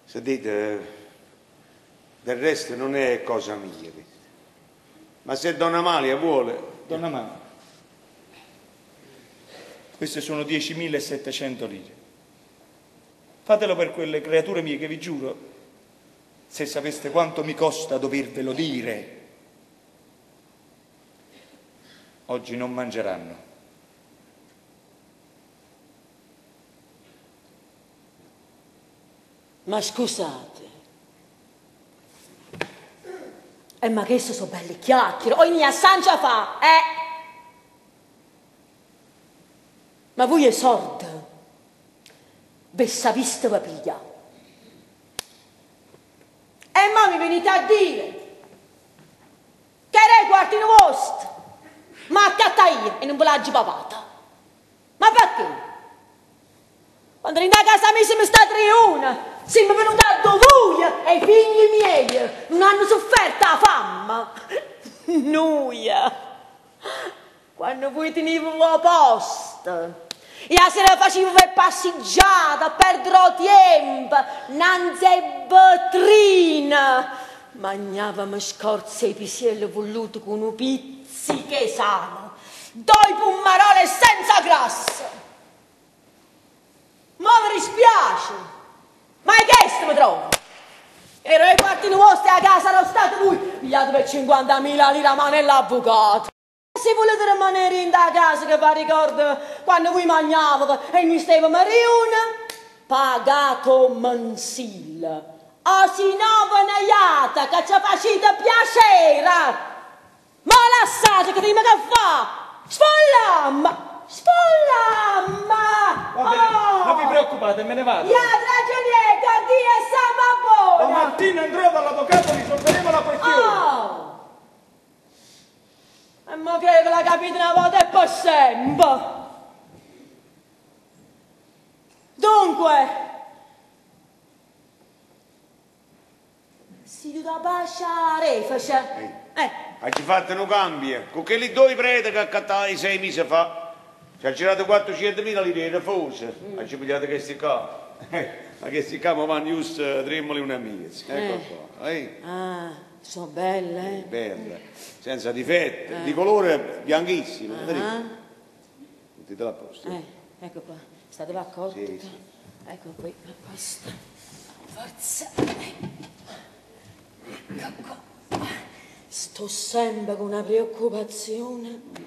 Sentite, del resto non è cosa mia questa. Ma se Donna Amalia vuole... Donna Amalia, queste sono 10.700 lire. Fatelo per quelle creature mie che vi giuro, se sapeste quanto mi costa dovervelo dire, oggi non mangeranno. Ma scusate. Ma che sono belle chiacchiere. Ogni a Sancia fa, eh? Ma voi è sorda. Ve sapiste va piglia. E ma mi venite a dire che era i quartino vostro. Ma accatta io e non ve l'ho papata. Ma perché? Quando in casa mia siamo stati una, siamo venuti a dove e i figli miei non hanno sofferto la fame. Noia. Quando voi tenevate la posta e la sera facevo per passeggiata, perdere tempo, nanzi e vetrina. Mangiavamo scorze e pisielle volute con un pizziche sano, due pomarole senza grasso. Ma mi dispiace, ma che mi trovo? Ero i quarti vostri a casa, ero stato voi, pigliate per 50.000 lire a mano l'avvocato. Se volete rimanere in da casa che vi ricordo quando voi mangiavate e mi stavamo a riuna, pagato mensile. O se no ve ne iate, che ci facete piacere. Ma lasciate che prima che fa? Sfollamma! Sfollamma! Va bene, Oh! non vi preoccupate, me ne vado. Ya ragionier, Dio è buona! Domattina andrò dall'avvocato e risolveremo la questione. Oh! E mo credo che l'ha capito una volta e poi sempre. Dunque, si da baciare, face. Hai fatto un cambio, con quelli due preti che accattai 6 mesi fa. Ci ha girato 400.000 lire di forse, mm. Ci pigliato questi qua. Ma questi qua mi vanno giusto 3 milioni e mezzo. Ecco qua. Ah, sono belle, eh? Belle, senza difetti, di colore bianchissimo. Ah. Mettetela a posto. Ecco qua, state d'accordo? Sì, sì. Ecco qui, a posto. Forza. Ecco qua. Sto sempre con una preoccupazione.